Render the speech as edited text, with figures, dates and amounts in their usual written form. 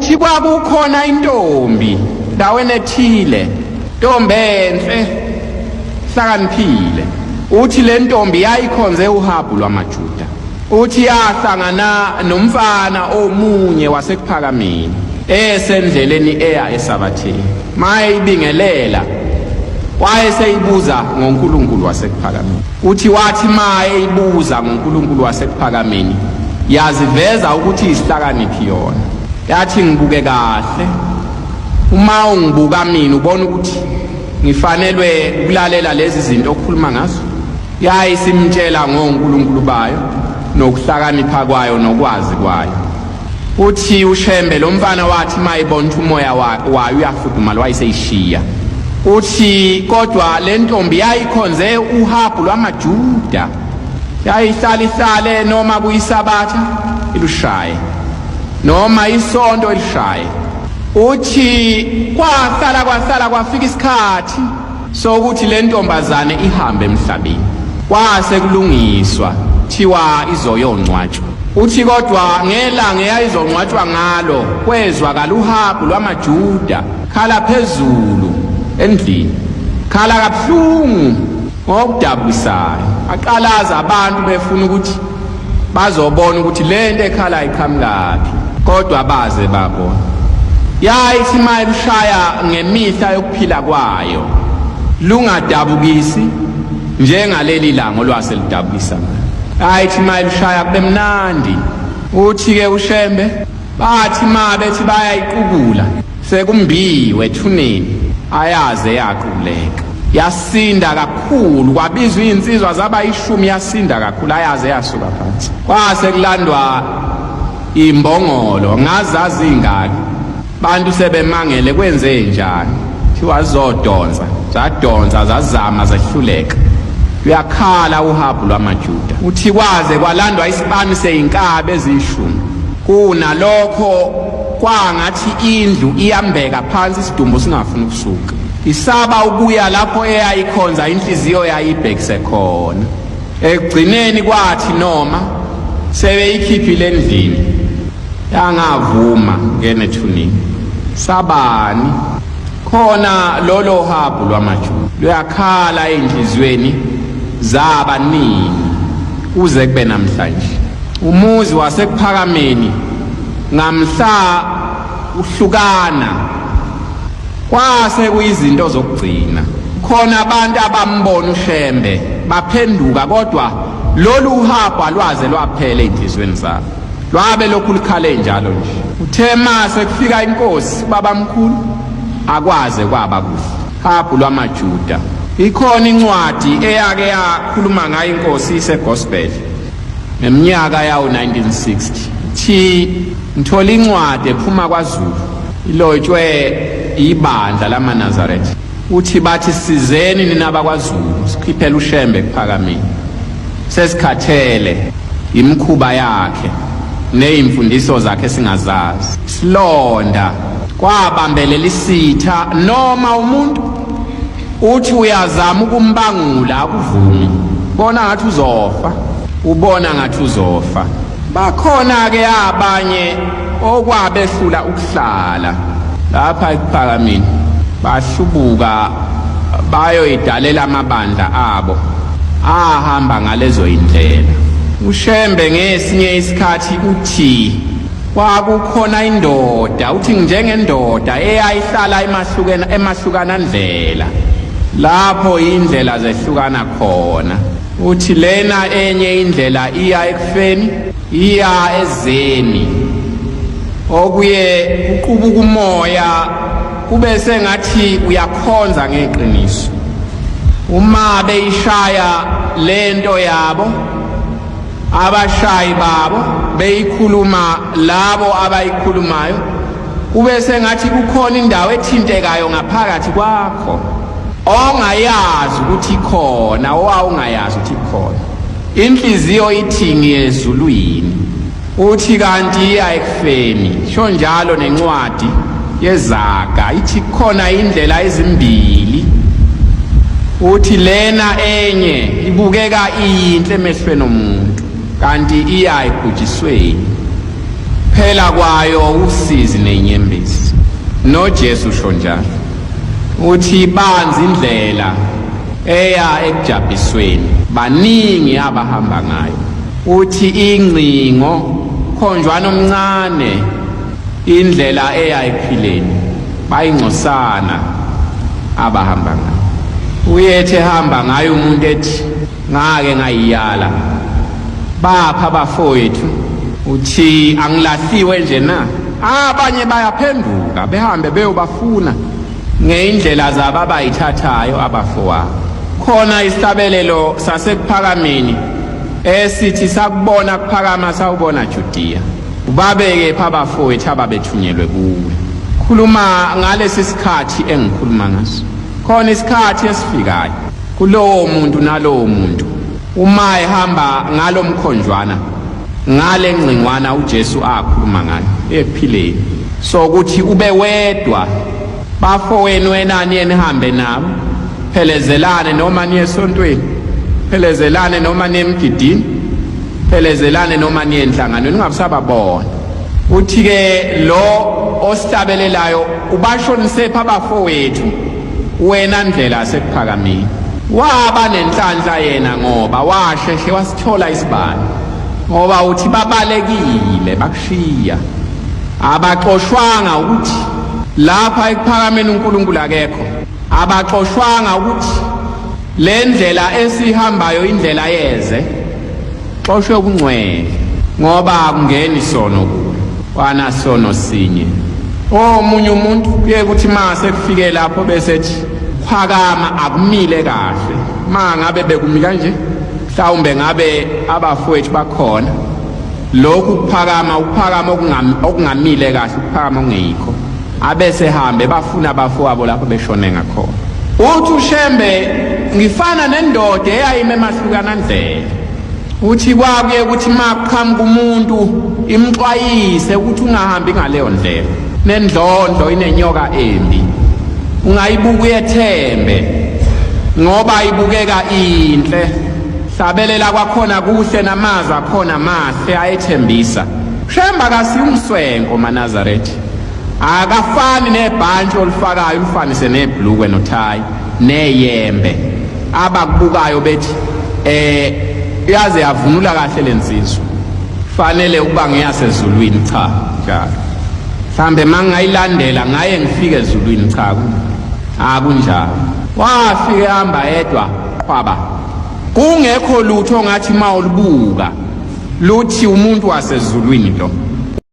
Uthi kwakukhona intombi ndaweni ethile, ntombi enhle hlakaniphile. Uthi le ntombi yayikhonze uhabhu lwamaJuda. Uthi yahlangana nomfana omunye wasekuphakameni esendleleni eya esabatheni. Mayibingelela wayeseyibuza ngoNkulunkulu wasekuphakameni. Uthi wathi mayeyibuza ngoNkulunkulu wasekuphakameni yaziveza ukuthi isihlakaniphi yona. Yathi ngibuke kahle, uma ungibuka mina ubona ukuthi ngifanelwe ukulalela lezi zinto okhuluma ngazo. Yayisimtshela ngoNkulunkulu bayo nokuhlakanipha kwayo nokwazi kwayo. Uthi uShembe lo mfana wathi mayibona ukuthi umoya wayo uyafudumala wayeseyishiya. Uthi kodwa le ntombi yayikhonze uhabhu lwamaJuda, yayihlala ihlale noma kuyisabatha ilushaye noma isonto ilishaye. Uthi kwahlala kwahlala kwafika isikhathi sokuthi le ntombazane ihambe emhlabeni, kwase kulungiswa thiwa izoyongcwatshwa. Uthi kodwa ngelanga eyayizongcwatshwa ngalo kwezwakala uhabhu lwamaJuda khala phezulu endlini, khala kabuhlungu ngokudabukisayo. Aqalaza abantu befuna ukuthi bazobona ukuthi lento ekhala iqhamukaphi, kodwa baze babona. Yayithi mayilushaya ngemihla yokuphila kwayo lungadabukisi njengaleli langa olwase lidabukisa ngalo. Yayithi mayilushaya kube mnandi. Uthi-ke uShembe bathi ma bethi bayayiqukula sekumbiwe ethuneni, ayaze yaquleka, yasinda kakhulu. Kwabizwa iy'nsizwa zaba ishumi, yasinda kakhulu, ayaze yasuka phansi. Kwase kulandwa imbongolo, ngazazi ingaki bantu sebemangele kwenze njani, thiwa zizodonsa. Zadonsa, zazama, zehluleka. Luyakhala uhabhu lwamaJuda. Uthi kwaze kwalandwa isibani seyinkabi eziyishumi. Kunalokho kwangathi indlu iyambeka phansi, isidumbu singafuni ukusuka, isaba ukuya lapho eyayikhonza inhliziyo yayibhekise khona. Ekugcineni kwathi noma sebeyikhiphile endlini yangavuma ngene ethuneni. Sabani khona lolo habhu lwamaJuda luyakhala ey'nhliziyweni zabaningi kuze kube namhlanje. Umuzi wasekuphakameni ngamhla uhlukana kwase kuyizinto zokugcina. Khona abantu abambona uShembe baphenduka, kodwa lolu uhabhu alwaze lwaphela ey'nhliziyweni zabo, lwabe lokhu lukhale njalo nje. Uthe mase kufika inkosi babamkhulu akwaze kwaba kuhle. Habhu lwamaJuda. Ikhona incwadi eyake yakhuluma ngayo inkosi isegospel ngeminyaka yawo-1960. Thi ngithola incwadi ephuma kwaZulu ilotshwe ibandla lamaNazaretha. Uthi bathi sizeni nina bakwaZulu sikhiphele uShembe ekuphakameni, sesikhathele imikhuba yakhe neyimfundiso zakhe singazazi. Silonda kwabambelela isitha noma umuntu uthi uyazama ukumbangula akuvumi, bona ngathi uzofa, ubona ngathi uzofa. Bakhona ke abanye okwabehlula ukuhlala lapha ekuphakameni, bahlubuka bayoyidalela amabandla abo ahamba ngalezo indlela. UShembe ngesinye isikhathi uthi kwakukhona indoda, uthi njengendoda eyayihlala emahlukene emahlukana ndlela, lapho indlela zehlukana khona. Uthi lena enye indlela iya ekufeni, iya ezeni, okuye kuqubuka umoya kube sengathi uyakhonza ngeqiniso. Uma beyishaya lento yabo abashayi babo beyikhuluma, labo abayikhulumayo kube sengathi kukhona indawo ethintekayo ngaphakathi kwakho ongayazi ukuthi ikhona, owawungayazi ukuthi ikhona. Inhliziyo ithi ngiyezulwini, uthi kanti iya ekufeni. Sho njalo nencwadi yezaga ithi kukhona indlela ezimbili, uthi lena enye ibukeka iyinhle emehlweni omuntu kanti iya ekubhujisweni. Phela kwayo usizi nenyembezi. NoJesu usho njalo. Uthi banzi indlela eya ekujabhisweni, baningi abahamba ngayo. Uthi ingcingo khonjwana omncane indlela eya ekuphileni, bayingcosana abahamba ngayo. Uyethe hamba ngayo umuntu ethi ngake ngayiyala, bapha abafowethu, uthi angilahliwe nje na? Abanye bayaphenduka behambe beyobafuna ngeyindlela zabo abayithathayo abafowabo. Khona isihlabelelo sasekuphakameni esithi sakubona kuphakama sawubona Judiya, ubabeke pha abafowethu ababethunyelwe kuwe. Khuluma ngalesi sikhathi engikhuluma ngaso. Khona isikhathi esifikayo kulowo muntu nalowo muntu uma ehamba ngalo mkhonjwana, ngale ngcingwana uJesu akhuluma ngayo ekuphileni, sokuthi ube wedwa, bafowenu wena niye nihambe nabo, phelezelane noma niye esontweni, phelezelane noma niye emgidini, phelezelane noma niye enhlanganweni, ungabusababona. Uthi-ke lo osihlabelelayo ubashonisephi abafowethu wena ndlela yasekuphakameni? Waba nenhlanhla yena ngoba washeshe wasithola isibani, ngoba uthi babalekile bakushiya, abaxoshwanga ukuthi lapha ekuphakameni uNkulunkulu akekho, abaxoshwanga ukuthi le ndlela esihambayo indlela yeze, xoshwe ubungcwele ngoba akungeni sono kuwe, wana sono sinye. Omunye umuntu kuye kuthi mase kufike lapho bese ethi phakama akumile kahle, ma ngabe bekumi kanje mhlawumbe ngabe abafowethu bakhona. Lokhu kuphakama ukuphakama okungamile kahle, ukuphakama okungeyikho, abese hambe bafuna abafowabo lapho beshone ngakhona. Uthi uShembe, ngifana nendoda eyayime emahlukana ndlela. Uthi kwakuye ukuthi ma kuqhamuka umuntu imxwayise ukuthi ungahambi ngaleyo ndlela, nendlondlo inenyoka embi, ungayibuka uyethembe ngoba ibukeka inhle, hlabelela kwakhona kuhle namazwi akhona mahle ayethembisa. Shembe akasiye umswenko maNazaretha, akafani nebhantshi olifakayo ulifanise nebhlukwe nothayi neyembe, abakubukayo bethi yaze yavunula kahle lensizwa, fanele ukuba ngiyasezulwini. Cha njalo, mhlambe mangayilandela ngaye ngifike ezulwini. Cha, akunjalo. Wafike ehamba yedwa qhwaba, kungekho lutho ngathi mawulibuka luthi umuntu wasezulwini lo.